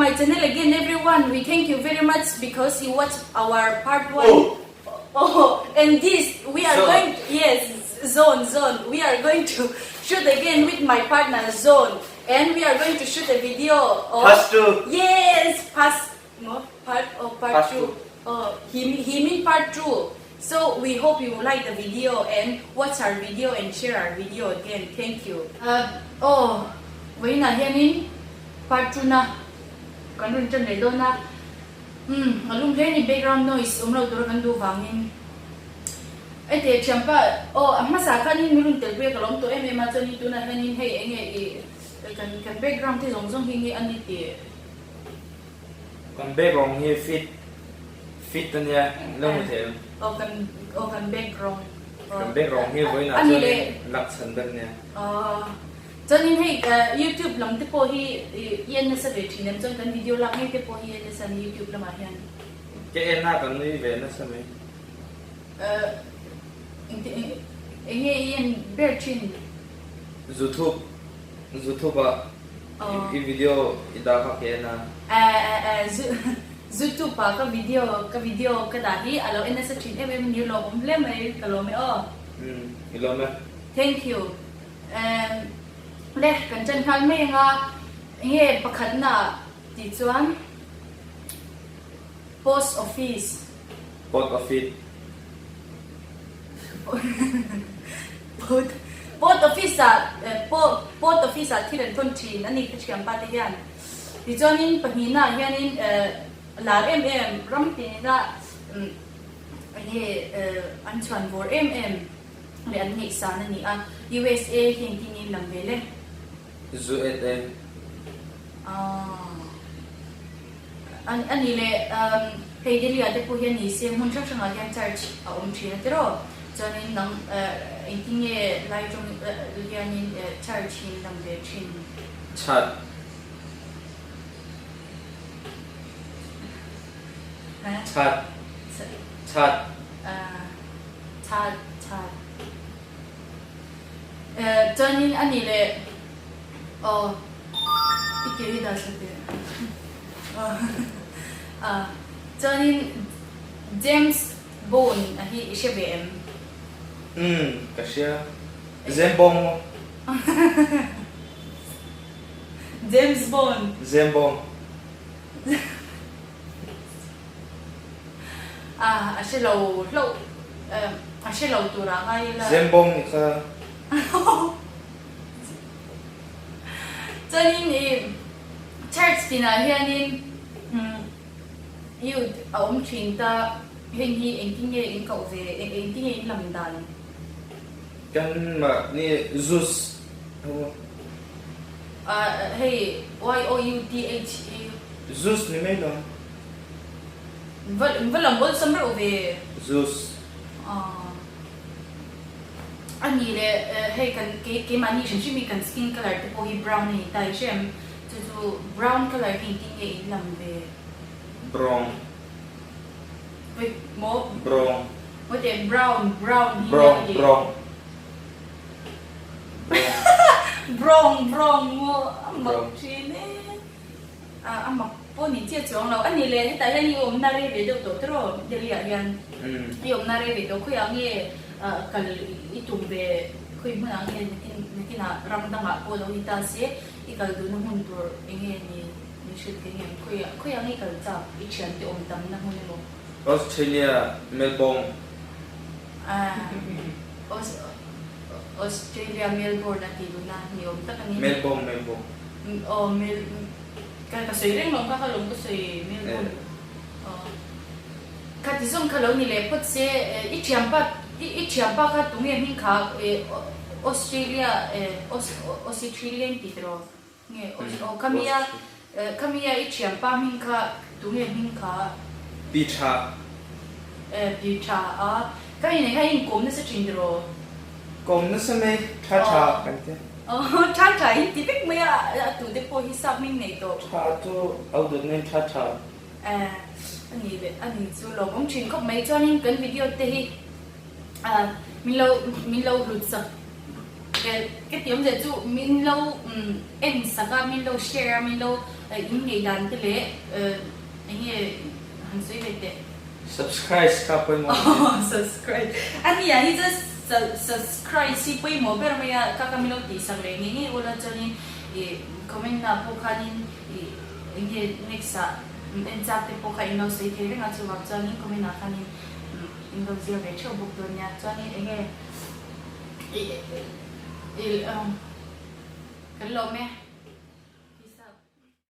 my channel again everyone we thank you very much because you watch our part one oh and this we are going yes zone zone we are going to shoot again with my partner zone and we are going to shoot a video of Part 2 yes past maw part oh part 2 oh he he mean part 2 so we hope you like the video and watch our video and share our video again thank you aw vawiinah hianin part 2 na kan rawn tan leh dawn a umm a lum hle a ni background noise awm lo tura kan duh vangin heti thianpa aw a hmasa khanin min rawn telpui a ka lawm tawh em em a chuanin tunah hianin hei enge ih kan kan background te zawng zawng hi nge a ni tih. Kan background hi fit fit a nia lo hmu thei em? Aw kan aw kan background Kan background hi vawiinah chuanin lak chhan ber nia. Aw chuanin hei youtube lam te pawh hi i en nasa ve thin em chuan kan video lak ngei te pawh hi i en nasa em youtube lamah hian? Ka en a kan nui ve nasa mai. Eng nge i en ber thin? Zuthup zuthup ah I video i dah kha ka en a. Youtube ah ka video ka video ka dah hi a lo en nasa thin em em a ni lawmawm hle mai ka lawm e aw. Umm i lawm e. Thank you. Le kan ṭan nghal mai anga enge pakhatna tih chuan post office. Post office. Pot Pot office ah Pot office ah thil an thawn thin a ni ka thianpa te hian. Tichuanin pahnihna ah hianin lar em em ram tinina enge an chhuan vawr em em leh an ngaihsan a ni a, USA hi engtin nge in lam ve le? USA. Aaa. A ni leh hei Delhi ah te pawh hian ni se hmun hrang hrangah hian church a awm thin a tiraw chuanin nang engtin nge lai tawng hianin church hi an lam ve thin. Chhat. Chhat. Chhat. Chhat chhat. Chuanin a ni leh aw i ke hi dah thla teh aw chuanin James Bond a hi i hre ve em? Umm ka hria James Bond maw? James Bond. James Bond. A a hre lo hlauh a hre lo tur ah ngai ila. Zembawng ni kha. Chuanin i church tinah hianin youth a awm thin ta heng hi engtin nge in koh ve engtin nge in lam dan? Kan mahni Zeus ho. Hei Y-O-U-T-H i. Zeus ni mai lo. Va va lam awlsam reuh ve. Zeus. A ni le hei kan kei keimahni hrim hrim hi kan skin colour te pawh hi brown a ni ta i hre em? Chu chu brown colour hi engtin nge in lam ve? Brown. Wait maw? Brown. Wait eh brown brown hi Brown brown. Brong brong maw a mak thin e a mak pawh ni chiah chuang lo a ni le hetah hian i awmna rei ve deuh tawh tiraw Delhi ah hian i awmna rei ve tawh khawiah nge kal i tum ve khawi hmunah nge nakinah ram dangah pawh lo ni ta se i kal duhna hmun tur eng nge ni min hrilh thei ngem khawiah khawiah nge i kal chak i thiante awm tamna hmun emaw. Australia Melbourne. Australia Melbourne a tih duhna ni awm tak a ni. Melbourne Melbourne. Aw Mel ka ka sawi reng lo kha ka lawm ka sawi Melbourne. Aw kha ti zawng kha lo ni leh phawt se i thianpa i thianpa kha tunge hming kha Australia Australian tih tiraw nge aw khamia khamia i thianpa hming kha tunge hming kha. Pi tha. Pi tha a ka inei kha inkawm nasa thin tiraw. Kawm nasa mai tha tha kan ti. Aw tha tha in ti vek mai a a tute pawh hi sap hming nei tawh. Tha chu au dawt nen tha tha. A ni leh a ni chu lawmawm thin khawp mai chuanin kan video te hi min lo min lo hlut sak ka ti awmzia chu min lo en sak a min lo share a min lo. In ngei dan te leh eng nge han sawi ve teh. Subscribe kha pawimawh a ni. Subscribe a nia hi chu subscribe hi pawimawh ber mai a ka ka min lo tih sak leh ngei ngei ula chuanin ih comment ah pawh khanin ih eng nge next ah en chak te pawh kha in lo sawi thei reng a chuvang chuanin comment ah khanin in lo ziak ve theuh bawk dawn nia chuanin eng nge ih ih kan lawm e.